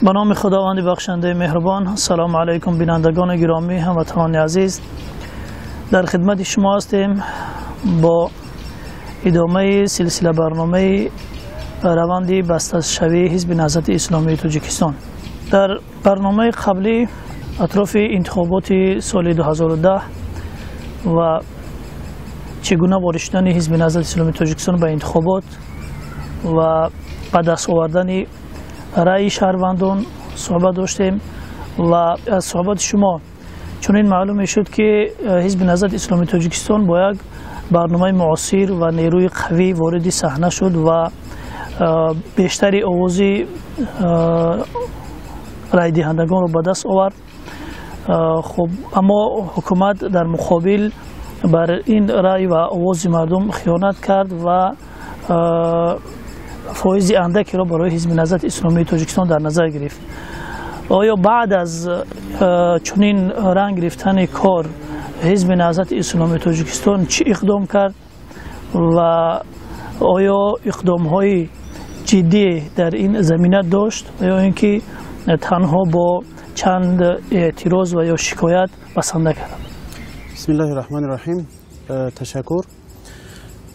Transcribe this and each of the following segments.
Ба номи Худованди бахшандаи меҳрубон. Салому алайкум, бинандагони гиромӣ, ҳамватанони азиз. Дар хидмати шумо ҳастем бо идомаи силсила барномаи раванди басташавии Ҳизби Наҳзати Исломии Тоҷикистон. Дар барномаи қаблӣ атрофи интихоботи соли 2010 ва чӣ гуна ворид шудани Ҳизби Наҳзати Исломии Тоҷикистон ба интихобот ва ба даст овардани раъи шаҳрвандон суҳбат доштем ва аз суҳбати шумо чунин маълум мешуд, ки Ҳизби Наҳзати Исломии Тоҷикистон бо як барномаи муосир ва нерӯи қавӣ вориди саҳна шуд ва бештари овози райдиҳандагонро ба даст овард. Хуб, аммо ҳукумат дар муқобил бар ин рай ва овози мардум хиёнат кард ва фоизи андакеро барои Ҳизби Наҳзати Исломии Тоҷикистон дар назар гирифт. Оё баъд аз чунин ранг гирифтани кор Ҳизби Наҳзати Исломии Тоҷикистон чӣ иқдом кард ва оё иқдомҳои ҷиддӣ дар ин замина дошт ё ин ки танҳо бо чанд эътироз ва ё шикоят басанда кард? Бисмиллаҳи раҳмони раҳим. Ташаккур.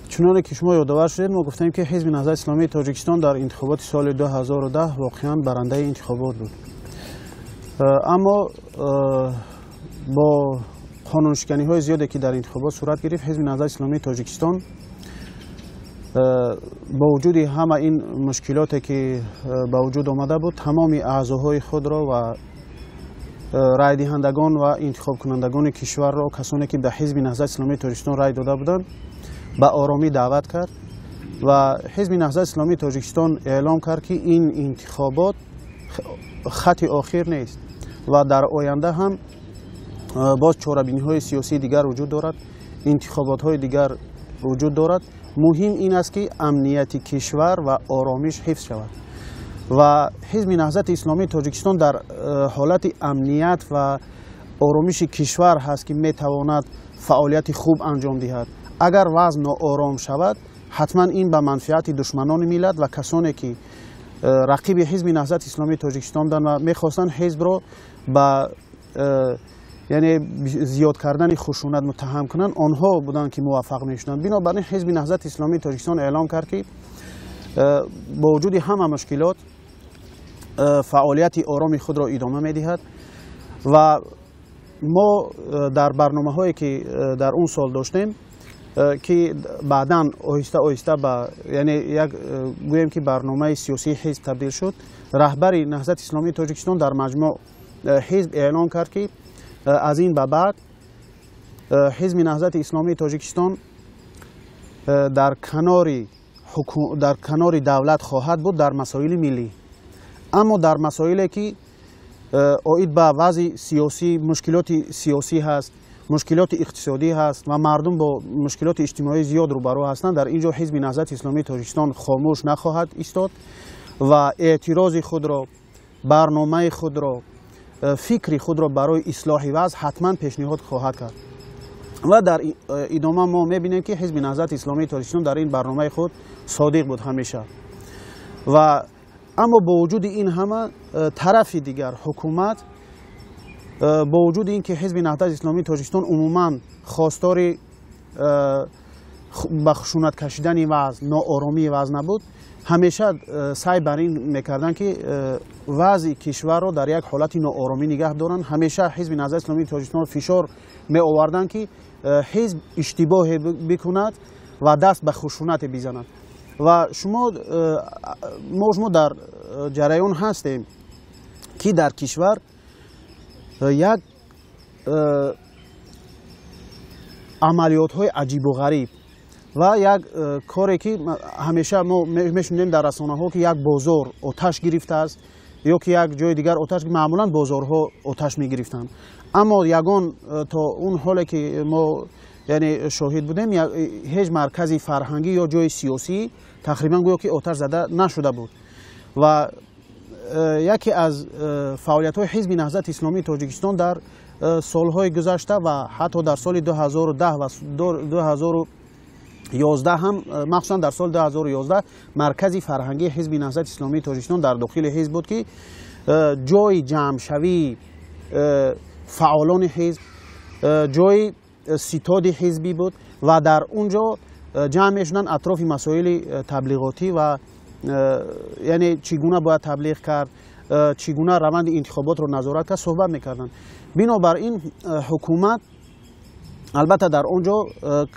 Чуноне ки шумо ёдовар шудед, мо гуфтем, ки Ҳизби Наҳзати Исломии Тоҷикистон дар интихоботи соли 2010 воқеан барандаи интихобот буд, аммо бо қонуншиканиҳои зиёде, ки дар интихобот сурат гирифт, Ҳизби Наҳзати Исломии Тоҷикистон бо вуҷуди ҳама ин мушкилоте, ки ба вуҷуд омада буд, тамоми аъзоҳои худро ва райдиҳандагон ва интихобкунандагони кишварро, касоне ки ба Ҳизби Наҳзати Исломии Тоҷикистон рай дода буданд, ба оромӣ даъват кард ва Ҳизби Наҳзати Исломии Тоҷикистон эълом кард, ки ин интихобот хати охир нест ва дар оянда ҳам боз чорабиниҳои сиёсии дигар вуҷуд дорад, интихоботҳои дигар вуҷуд дорад. Муҳим ин аст, ки амнияти кишвар ва оромиш ҳифз шавад ва Ҳизби Наҳзати Исломии Тоҷикистон дар ҳолати амният ва оромиши кишвар ҳаст, ки метавонад фаъолияти хуб анҷом диҳад. Агар вазъ ноором шавад, ҳатман ин ба манфиати душманони миллат ва касоне, ки рақиби Ҳизби Наҳзати Исломии Тоҷикистон буданд ва мехостанд ҳизбро ба яъне зиёд кардани хушунат муттаҳам кунанд, онҳо буданд, ки муваффақ мешуданд. Бинобар ин Ҳизби Наҳзати Исломии Тоҷикистон эълом кард, ки бо вуҷуди ҳама мушкилот фаъолияти ороми худро идома медиҳад. Ва мо дар барномаҳое, ки дар он сол доштем, ки баъдан оҳиста оҳиста ба яъне як гӯем, ки барномаи сиёсии ҳизб табдил шуд, раҳбари Наҳзати Исломии Тоҷикистон дар маҷмӯъ ҳизб эълон кард, ки аз ин ба баъд Ҳизби Наҳзати Исломии Тоҷикистон дар канори давлат хоҳад буд дар масоили миллӣ, аммо дар масоиле, ки оид ба вазъи сиёсӣ, мушкилоти сиёсӣ ҳаст, мушкилоти иқтисодӣ ҳаст ва мардум бо мушкилоти иҷтимоӣ зиёд рӯбарӯ ҳастанд, дар ин ҷо Ҳизби Наҳзати Исломии Тоҷикистон хомӯш нахоҳад истод ва эътирози худро, барномаи худро, фикри худро барои ислоҳи вазъ ҳатман пешниҳод хоҳад кард. Ва дар идома мо мебинем, ки Ҳизби Наҳзати Исломии Тоҷикистон дар ин барномаи худ содиқ буд ҳамеша. Ва аммо бо вуҷуди ин ҳама, тарафи дигар, ҳукумат, бо вуҷуди ин ки Ҳизби Наҳзати Исломии Тоҷикистон умуман хостори ба хушунат кашидани вазъ, нооромии вазъ набуд, ҳамеша саъй бар ин мекарданд, ки вазъи кишварро дар як ҳолати нооромӣ нигаҳ доранд. Ҳамеша Ҳизби Наҳзати Исломии Тоҷикистонро фишор меоварданд, ки ҳизб иштибоҳе бикунад ва даст ба хушунате бизанад. Ва шумо, мо шумо дар ҷараён ҳастем, ки дар кишвар як амалиётҳои аҷибу ғариб ва як коре, ки ҳамеша мо мешунидем дар расонаҳо, ки як бозор оташ гирифтааст ё ки як ҷои дигар оташ, маъмулан бозорҳо оташ мегирифтанд, аммо ягон то он ҳоле, ки мо яъне шоҳид будем, ҳеҷ маркази фарҳангӣ ё ҷои сиёсӣ тақрибан гӯё ки оташ зада нашуда буд. Ва яке аз фаъолиятҳои Ҳизби Наҳзати Исломии Тоҷикистон дар солҳои гузашта ва ҳатто дар соли 2010 ва 2011 ҳам, махсусан дар соли 2011, маркази фарҳангии Ҳизби Наҳзати Исломии Тоҷикистон дар дохили ҳизб буд, ки ҷои ҷамъшавии фаъолони ҳизб, ҷои ситоди ҳизбӣ буд ва дар он ҷо ҷамъ мешуданд атрофи масоили таблиғотӣ ва яъне чӣ гуна бояд таблиғ кард, чӣ гуна раванди интихоботро назорат кард, суҳбат мекарданд. Бинобар ин ҳукумат албатта дар он ҷо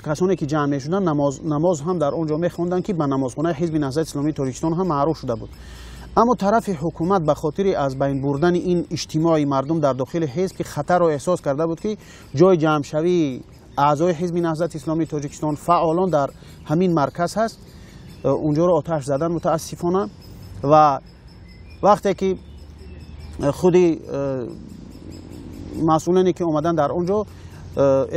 касоне ки ҷамъ мешуданд намоз ҳам дар он ҷо мехонданд, ки ба намозхонаи ҳизби Наҳзати Исломии Тоҷикистон ҳам маъруф шуда буд. Аммо тарафи ҳукумат ба хотири аз байн бурдани ин иҷтимои мардум дар дохили ҳизб, ки хатарро эҳсос карда буд, ки ҷои ҷамъшавии аъзои ҳизби Наҳзати Исломии Тоҷикистон, фаъолон дар ҳамин марказ ҳаст, унҷоро оташ задан мутаассифона. Ва вақте ки худи масъулине ки омаданд дар он ҷо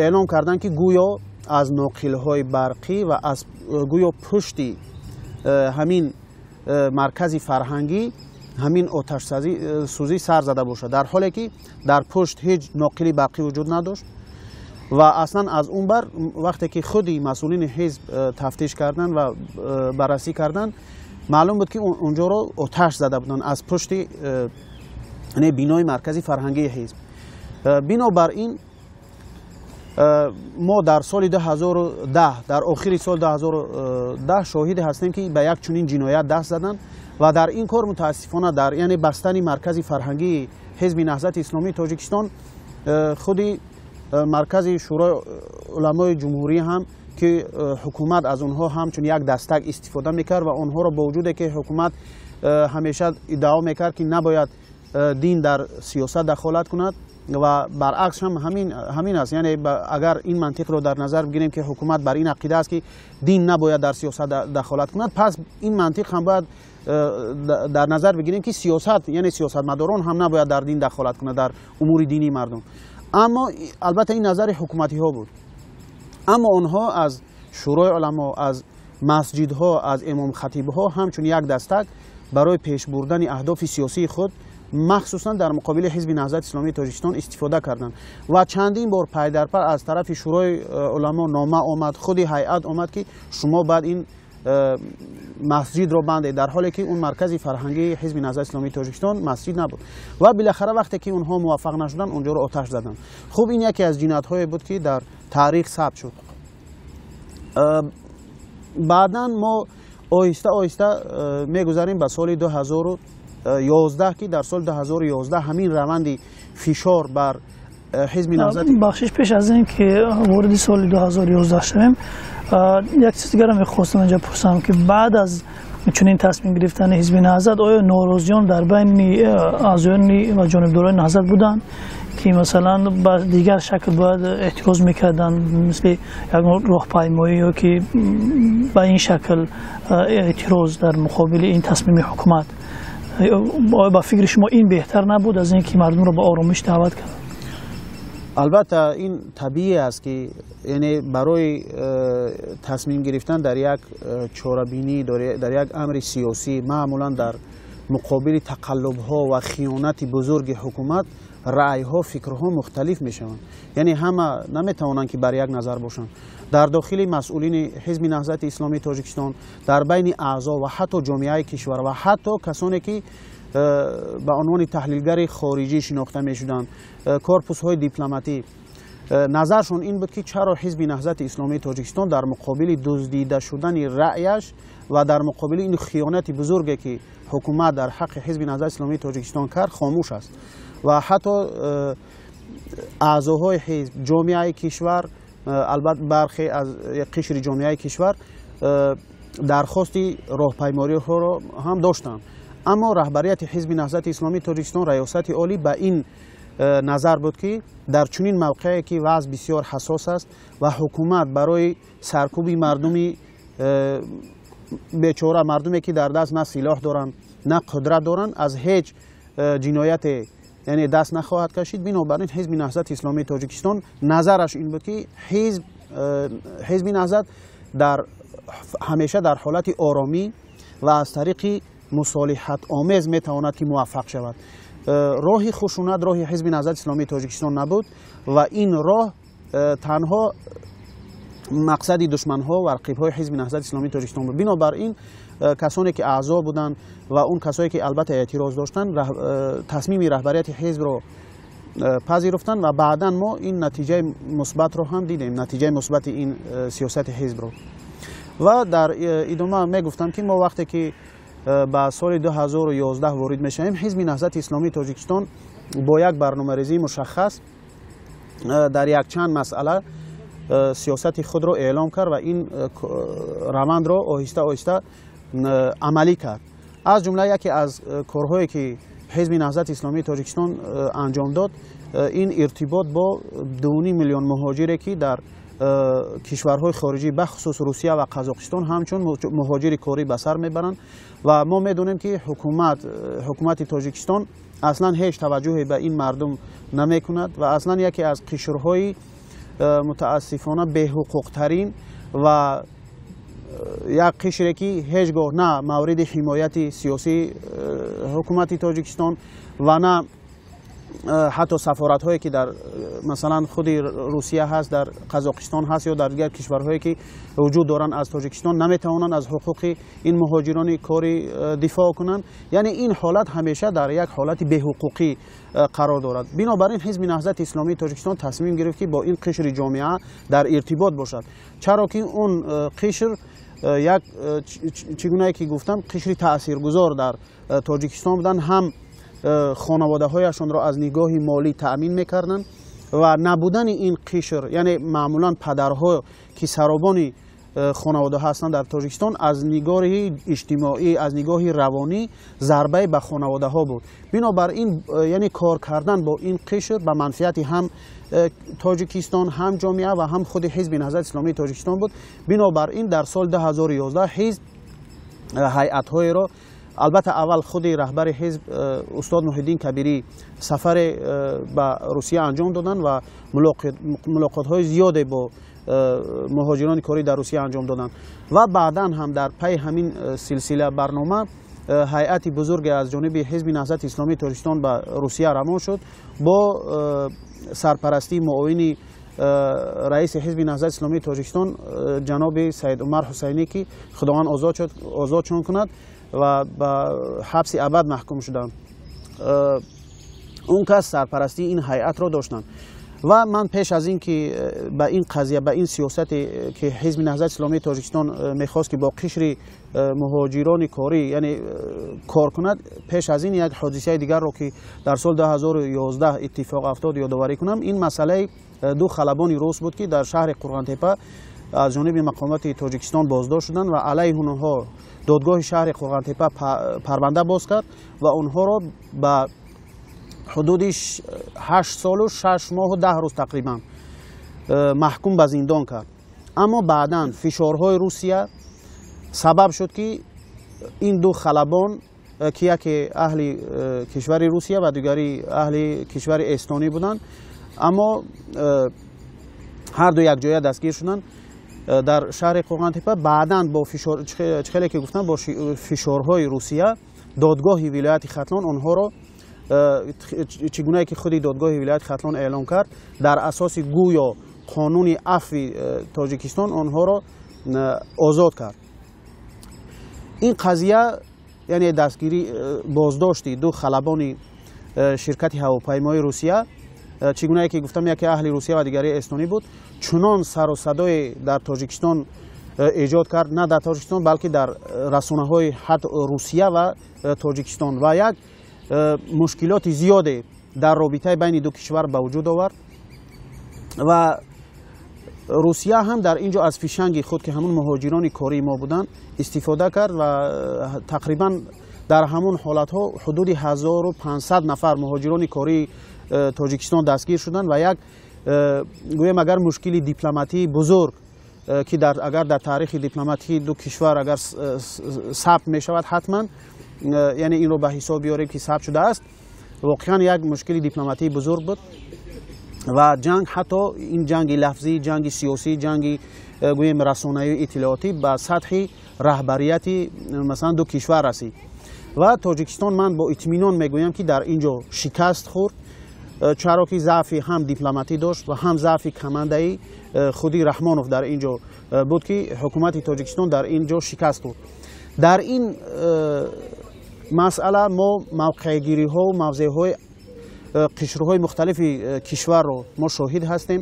эълом карданд, ки гӯё аз ноқилҳои барқӣ ва аз гӯё пушти ҳамин маркази фарҳангӣ ҳамин оташсӯзӣ сар зада бошад, дар ҳоле ки дар пушт ҳеҷ ноқили барқӣ вуҷуд надошт. Ва аслан аз он бар вақте ки худи масъулини ҳизб тафтиш карданд ва баррасӣ карданд, маълум буд, ки унҷоро оташ зада буданд аз пушти бинои маркази фарҳангии ҳизб. Бинобар ин мо дар соли 2010, дар охири соли 2010 шоҳиде ҳастем, ки ба як чунин ҷиноят даст заданд ва дар ин кор мутаассифона дар яъне бастани маркази фарҳангии ҳизби Наҳзати Исломии Тоҷикистон худи маркази Шӯрои уламои ҷумҳурӣ ҳам, ки ҳукумат аз онҳо ҳамчун як дастак истифода мекард ва онҳоро бо вуҷуде ки ҳукумат ҳамеша иддао мекард, ки набояд дин дар сиёсат дахолат кунад, ва баръакс ҳам ҳамин аст. Яъне агар ин мантиқро дар назар бигирем, ки ҳукумат бар ин ақида аст, ки дин набояд дар сиёсат дахолат кунад, пас ин мантиқ ҳам бояд дар назар бигирем, ки сиёсат, яъне сиёсатмадорон ҳам набояд дар дин дахолат кунад, дар умури динии мардум. Аммо албатта ин назари ҳукуматиҳо буд. Аммо онҳо аз Шӯрои уламо, аз масҷидҳо, аз имомхатибҳо ҳамчун як дастак барои пеш бурдани аҳдофи сиёсии худ, махсусан дар муқобили ҳизби Наҳзати Исломии Тоҷикистон истифода карданд. Ва чандин бор пай дар пай аз тарафи Шӯрои уламо нома омад, худи ҳайат омад, ки шумо баъд ин масҷидро бандед, дар ҳоле ки он маркази фарҳангии ҳизби Наҳзати Исломии Тоҷикистон масҷид набуд. Ва билахара вақте ки онҳо муваффақ нашуданд, онҷоро оташ заданд. Хуб, ин яке аз ҷиноятҳое буд, ки дар таърих сабт шуд. Баъдан мо оҳиста оҳиста мегузарем ба соли 2011, ки дар соли 2011 ҳамин раванди фишор бар ҳизби Наҳзат. Бахшиш, пеш аз ин ки вориди соли 2011 шавем, як чиз дигарам мехостам инҷа пурсам, ки баъд аз чунин тасмим гирифтани ҳизби Наҳзат, оё норозиён дар байни аъзоёни ва ҷонибдорони Наҳзат буданд, ки масалан ба дигар шакл бояд эътироз мекарданд, мисли як роҳпаймоӣ ё ки ба ин шакл эътироз дар муқобили ин тасмими ҳукумат? Оё ба фикри шумо ин беҳтар набуд аз ин ки мардумро ба оромиш даъват кард? Албатта ин табиӣ аст, ки яъне барои тасмим гирифтан дар як чорабинӣ, дар як амри сиёсӣ, маъмулан дар муқобили тақаллубҳо ва хиёнати бузурги ҳукумат раъйҳо, фикрҳо мухталиф мешаванд. Яъне ҳама наметавонанд, ки бар як назар бошанд. Дар дохили масъулини ҳизби Наҳзати Исломии Тоҷикистон, дар байни аъзо ва ҳатто ҷомеаи кишвар ва ҳатто касоне ки ба унвони таҳлилгари хориҷӣ шинохта мешуданд, корпусҳои дипломатӣ, назаршон ин буд, ки чаро ҳизби Наҳзати Исломии Тоҷикистон дар муқобили дуздида шудани раъяш ва дар муқобили ин хиёнати бузурге, ки ҳукумат дар ҳаққи ҳизби Наҳзати Исломии Тоҷикистон кард, хомӯш аст. Ва ҳатто аъзоҳои ҳизб, ҷомеаи кишвар, албатта бархе аз қишри ҷомеаи кишвар дархости роҳпаймориҳоро ҳам доштанд. Аммо раҳбарияти ҳизби Наҳзати Исломии Тоҷикистон, раёсати олӣ ба ин назар буд, ки дар чунин мавқеае ки вазъ бисёр ҳассос аст ва ҳукумат барои саркӯби мардуми бечора, мардуме ки дар даст на силоҳ доранд, на қудрат доранд, аз ҳеҷ ҷинояте яъне даст нахоҳад кашид. Бинобар ин ҳизби Наҳзати Исломии Тоҷикистон назараш ин буд, ки ҳизби Наҳзат ҳамеша дар ҳолати оромӣ ва аз тариқи мусолиҳатомез метавонад, ки муваффақ шавад. Роҳи хушунат роҳи ҳизби Наҳзати Исломии Тоҷикистон набуд ва ин роҳ танҳо мақсади душманҳо ва рақибҳои ҳизби Наҳзати Исломии Тоҷикистон буд. Бинобар ин Касоне ки аъзо буданд ва он касое ки албатта эътироз доштанд, тасмими раҳбарияти ҳизбро пазируфтанд ва баъдан мо ин натиҷаи мусбатро ҳам дидем, натиҷаи мусбати ин сиёсати ҳизбро. Ва дар идома мегуфтам, ки мо вақте ки ба соли 2011 ворид мешавем, Ҳизби Наҳзати Исломии Тоҷикистон бо як барномарезии мушаххас дар якчанд масъала сиёсати худро эълом кард ва ин равандро оҳиста оҳиста амалӣ кард. Аз ҷумла яке аз корҳое ки Ҳизби Наҳзати Исломии Тоҷикистон анҷом дод, ин иртибот бо 2,5 миллион муҳоҷире ки дар кишварҳои хориҷӣ, бахусус Русия ва Қазоқистон, ҳамчун муҳоҷири корӣ ба сар мебаранд. Ва мо медонем, ки ҳукумати Тоҷикистон аслан ҳеҷ таваҷҷӯҳе ба ин мардум намекунад ва аслан яке аз қишрҳои мутаассифона беҳуқуқтарин ва як қишре ки ҳеҷ гоҳ на мавриди ҳимояти сиёсии ҳукумати Тоҷикистон ва на ҳатто сафоратҳое ки дар масалан худи Русия ҳаст, дар Қазоқистон ҳаст ё дар дигар кишварҳое ки вуҷуд доранд аз Тоҷикистон, наметавонанд аз ҳуқуқи ин муҳоҷирони корӣ дифоъ кунанд. Яъне ин ҳолат ҳамеша дар як ҳолати беҳуқуқӣ қарор дорад. Бинобар ин Ҳизби Наҳзати Исломии Тоҷикистон тасмим гирифт, ки бо ин қишри ҷомеа дар иртибот бошад, чаро ки он қишр як, чӣ гунае ки гуфтам, қишри таъсиргузор дар Тоҷикистон буданд, ҳам хонаводаҳояшонро аз нигоҳи молӣ таъмин мекарданд ва набудани ин қишр, яъне маъмулан падарҳо ки саробони хонавода ҳастанд дар Тоҷикистон, аз нигоҳи иҷтимоӣ, аз нигоҳи равонӣ зарбае ба хонаводаҳо буд. Бинобар ин, яъне кор кардан бо ин қишр ба манфиати ҳам Тоҷикистон, ҳам ҷомеа ва ҳам худи Ҳизби Наҳзати Исломии Тоҷикистон буд. Бинобар ин дар соли 2011 ҳизб ҳайатҳоеро, албатта аввал худи раҳбари ҳизб устод Муҳиддин Кабирӣ сафаре ба Русия анҷом доданд ва мулоқотҳои зиёде бо муҳоҷирони корӣ дар Русия анҷом доданд ва баъдан ҳам дар пайи ҳамин силсила барнома ҳайати бузурге аз ҷониби Ҳизби Наҳзати Исломии Тоҷикистон ба Русия равон шуд бо сарпарастии муовини раиси Ҳизби Наҳзати Исломии Тоҷикистон ҷаноби Саид Умар Ҳусайнӣ, ки Худованд озодшон кунад ва ба ҳабси абад маҳкум шуданд. Он кас сарпарастии ин ҳайатро доштанд. Ва ман пеш аз ин ки ба ин қазия, ба ин сиёсате ки Ҳизби Наҳзати Исломии Тоҷикистон мехост ки бо қишри муҳоҷирони корӣ, яъне кор кунад, пеш аз ин як ҳодисаи дигарро ки дар соли 2011 иттифоқ афтод ёдоварӣ кунам. Ин масъалаи ду халабони рус буд, ки дар шаҳри Қурғонтепа аз ҷониби мақомоти Тоҷикистон боздошт шуданд ва алайҳи онҳо додгоҳи шаҳри Қурғонтепа парванда боз кард ва онҳоро ба ҳудуди 8 солу 6 моҳу 10 рӯз тақрибан маҳкум ба зиндон кард. Аммо баъдан фишорҳои Русия сабаб шуд, ки ин ду халабон, ки яке аҳли кишвари Русия ва дигари аҳли кишвари Эстонӣ буданд, аммо ҳар ду якҷоя дастгир шуданд дар шаҳри Қурғонтепа. Баъдан бо фишор, чӣ хеле ки гуфтам, бо фишорҳои Русия додгоҳи вилояти Хатлон онҳоро, чӣ гунае ки худи додгоҳи вилояти Хатлон эълом кард, дар асоси гӯё қонуни афви Тоҷикистон онҳоро озод кард. Ин қазия, яъне дастгирӣ, боздошти ду халабони ширкати ҳавопаймои Русия, чӣ гунае ки гуфтам, яке аҳли Русия ва дигари эстонӣ буд, чунон сару садое дар Тоҷикистон эҷод кард, на дар Тоҷикистон, балки дар расонаҳои ҳатто Русия ва Тоҷикистон, ва як мушкилоти зиёде дар робитаи байни ду кишвар ба вуҷуд овард. Ва Русия ҳам дар ин ҷо аз фишанги худ, ки ҳамун муҳоҷирони кории мо буданд, истифода кард ва тақрибан дар ҳамун ҳолатҳо ҳудуди 1500 нафар муҳоҷирони кории Тоҷикистон дастгир шуданд ва як, гӯем, агар мушкили дипломатии бузург, ки агар дар таърихи дипломатии ду кишвар агар сабт мешавад, ҳатман, яъне инро ба ҳисоб биёрем, ки сабт шудааст, воқеан як мушкили дипломатии бузург буд. Ва ҷанг, ҳатто ин ҷанги лафзӣ, ҷанги сиёсӣ, ҷанги, гӯем, расонаию иттилоотӣ ба сатҳи раҳбарияти масалан ду кишвар расид. Ва Тоҷикистон, ман бо итминон мегӯям, ки дар ин ҷо шикаст хӯрд, чаро ки заъфи ҳам дипломатӣ дошт ва ҳам заъфи командаи худи Раҳмонов дар ин ҷо буд, ки ҳукумати Тоҷикистон дар ин ҷо шикаст хӯрд. Дар ин масъала мо мавқеъгириҳо ва мавзеъҳои қишрҳои мухталифи кишварро мо шоҳид ҳастем.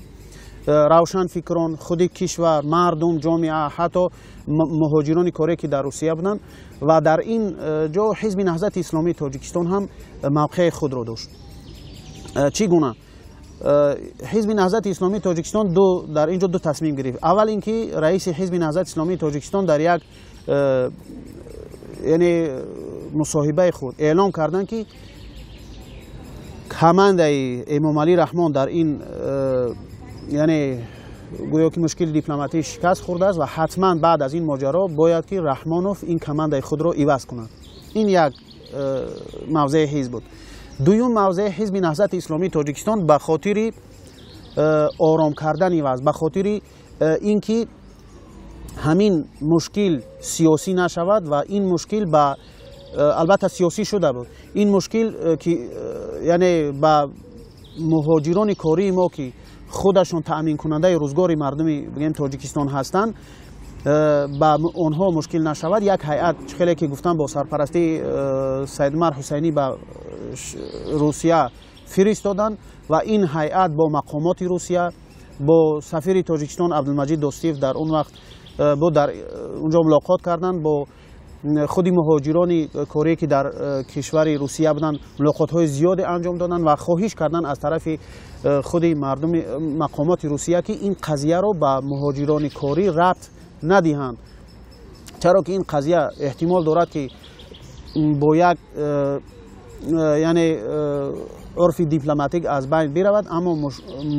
Равшанфикрон, худи кишвар, мардум, ҷомеа, ҳатто муҳоҷирони корӣ, ки дар Русия буданд, ва дар ин ҷо Ҳизби Наҳзати Исломии Тоҷикистон ҳам мавқеи худро дошт. Чӣ гуна? Ҳизби Наҳзати Исломии Тоҷикистон дар ин ҷо ду тасмим гирифт. Аввал ин ки раиси Ҳизби Наҳзати Исломии Тоҷикистон дар як яъне мусоҳибаи худ эълом карданд, ки командаи Эмомалӣ Раҳмон дар ин яъне гӯё ки мушкили дипломатӣ шикаст хӯрдааст ва ҳатман баъд аз ин моҷаро бояд ки Раҳмонов ин командаи худро иваз кунад. Ин як мавзеи ҳизб буд. Дуюм мавзеи Ҳизби Наҳзати Исломии Тоҷикистон ба хотири ором кардани вазъ, ба хотири ин ки ҳамин мушкил сиёсӣ нашавад ва ин мушкил ба албатта сиёсӣ шуда буд, ин мушкил ки яъне ба муҳоҷирони кории мо, ки худашон таъминкунандаи рӯзгори мардуми бигем Тоҷикистон ҳастанд, ба онҳо мушкил нашавад, як ҳайат, чӣ хеле ки гуфтам, бо сарпарастии Саидумар Ҳусайнӣ ба Русия фиристоданд ва ин ҳайат бо мақомоти Русия, бо сафири Тоҷикистон Абдулмаҷид Достиев дар он вақт буд, дар унҷо мулоқот карданд, бо худи муҳоҷирони корӣ, ки дар кишвари Русия буданд, мулоқотҳои зиёде анҷом доданд ва хоҳиш карданд аз тарафи худи мардуми мақомоти Русия, ки ин қазияро ба муҳоҷирони корӣ рабт надиҳанд, чаро ки ин қазия эҳтимол дорад, ки бо як яъне урфи дипломатик аз байн биравад, аммо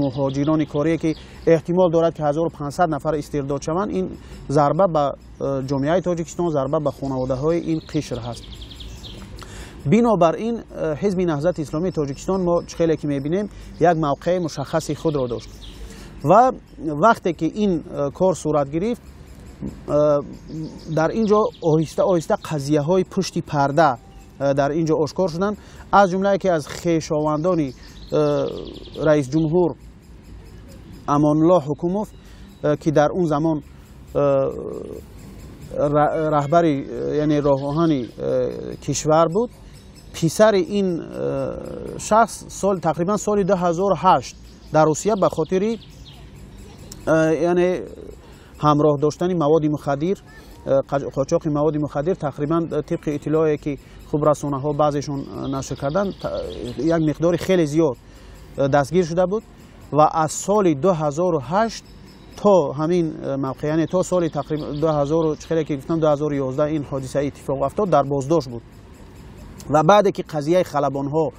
муҳоҷирони корие, ки эҳтимол дорад ки 1500 нафар истирдод шаванд, ин зарба ба ҷомеаи Тоҷикистон, зарба ба хонаводаҳои ин қишр ҳаст. Бинобар ин Ҳизби Наҳзати Исломии Тоҷикистон, мо чӣ хеле ки мебинем, як мавқеи мушаххаси худро дошт ва вақте ки ин кор сурат гирифт, дар ин ҷо оҳиста оҳиста қазияҳои пушти парда дар ин ҷо ошкор шуданд. Аз ҷумла яке аз хешовандони раисҷумҳур Амонуллоҳ Ҳукумов, ки дар он замон раҳбари яъне роҳоҳани кишвар буд, писари ин шахс сол тақрибан соли 2008 дар Русия ба хотири яъне ҳамроҳ доштани маводи мухаддир, қочоқи маводи мухаддир, тақрибан тибқи иттилоъе ки хуб расонаҳо баъзешон нашр карданд, як миқдори хеле зиёд дастгир шуда буд ва аз соли 2008 то ҳамин мавқеъ, яъне то соли тақрибан 2000, чӣ хеле ки гуфтам, 2011 ин ҳодиса иттифоқ афтод, дар боздошт буд. Ва баъде ки қазияи халабонҳо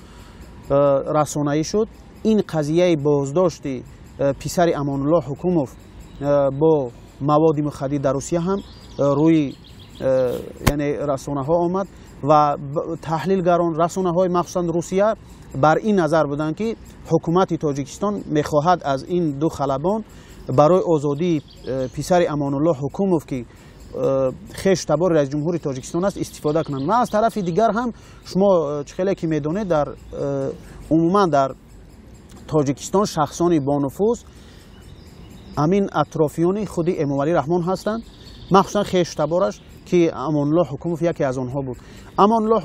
расонаӣ шуд, ин қазияи боздошти писари Амонуллоҳ Ҳукумов бо маводи мухаддир дар Русия ҳам рӯи яъне расонаҳо омад ва таҳлилгарон, расонаҳои махсусан Русия бар ин назар буданд, ки ҳукумати Тоҷикистон мехоҳад аз ин ду халабон барои озодии писари Амонуллоҳ Ҳукумов, ки хешу табори раисҷумҳури Тоҷикистон аст, истифода кунанд. Ва аз тарафи дигар ҳам шумо чӣ хеле ки медонед, дар умуман дар Тоҷикистон шахсони бонуфуз ҳамин атрофиёни худи Эмомалӣ Раҳмон ҳастанд, махсусан хешу табораш, ки Амонуллоҳ Ҳукумов яке аз онҳо буд. Амонуллоҳ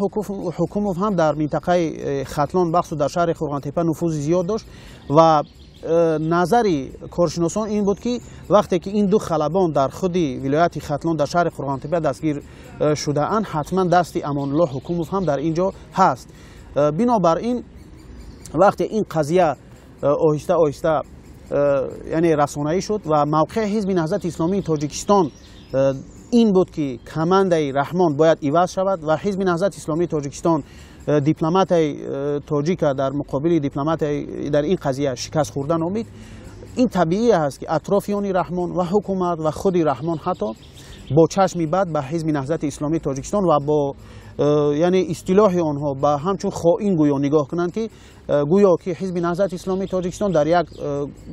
Ҳукумов ҳам дар минтақаи Хатлон, бахусус дар шаҳри Қурғонтеппа нуфузи зиёд дошт ва назари коршиносон ин буд, ки вақте ки ин ду халабон дар худи вилояти Хатлон дар шаҳри Қурғонтеппа дастгир шудаанд, ҳатман дасти Амонуллоҳ Ҳукумов ҳам дар ин ҷо ҳаст. Бинобар ин вақте ин қазия оҳиста оҳиста яъне расонаӣ шуд ва мавқеи Ҳизби Наҳзати Исломии Тоҷикистон ин буд, ки командаи Раҳмон бояд иваз шавад ва Ҳизби Наҳзати Исломии Тоҷикистон дипломатаи тоҷика дар муқобили дипломатаи дар ин қазия шикаст хӯрда номид. Ин табиӣ аст, ки атрофиёни Раҳмон ва ҳукумат ва худи Раҳмон ҳатто бо чашми бад ба Ҳизби Наҳзати Исломии Тоҷикистон ва бо яъне истилоҳи онҳо ба ҳамчун хоин гӯё нигоҳ кунанд, ки гӯё ки Ҳизби Наҳзати Исломии Тоҷикистон дар як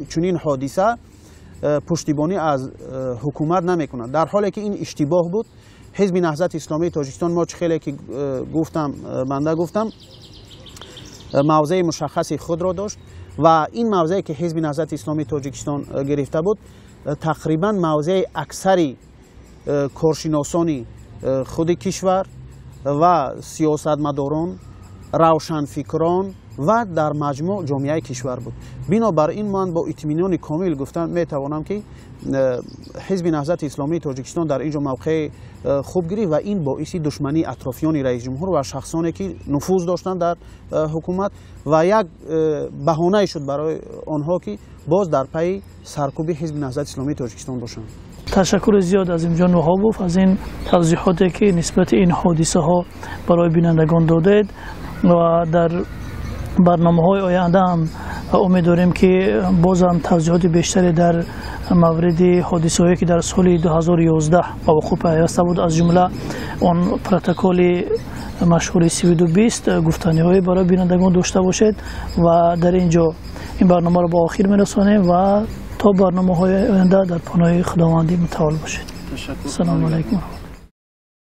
чунин ҳодиса пуштибонӣ аз ҳукумат намекунад, дар ҳоле ки ин иштибоҳ буд. Ҳизби Наҳзати Исломии Тоҷикистон, мо чӣ хеле ки гуфтам, банда гуфтам, мавзеи мушаххаси худро дошт ва ин мавзее ки Ҳизби Наҳзати Исломии Тоҷикистон гирифта буд, тақрибан мавзеи аксари коршиносони Худи кишвар ва сиёсатмадорон, равшанфикрон ва дар маҷмӯъ ҷомеаи кишвар буд. Бинобар ин ман бо итминони комил гуфтан метавонам, ки Ҳизби Наҳзати Исломии Тоҷикистон дар ин ҷо мавқеи хуб гирифт ва ин боиси душмании атрофиёни раисҷумҳур ва шахсоне, ки нуфуз доштанд дар ҳукумат, ва як баҳонае шуд барои онҳо, ки боз дар пайи саркӯби Ҳизби Наҳзати Исломии Тоҷикистон бошанд. Ташаккури зиёд, Азимҷон Ваҳобов, аз ин тавзеҳоте, ки нисбати ин ҳодисаҳо барои бинандагон додед, ва дар барномаҳои оянда ҳам умед дорем, ки бозам тавзеҳоти бештаре дар мавриди ҳодисаҳое, ки дар соли 2011 ба вуқӯъ пайваста буд, аз ҷумла он протоколи машҳури 3220, гуфтаниҳое барои бинандагон дошта бошед. Ва дар ин ҷо ин барномаро ба охир мерасонем ва то барномаҳои оянда дар паноҳи Худованди мутаол бошед. Ассалому алайкум.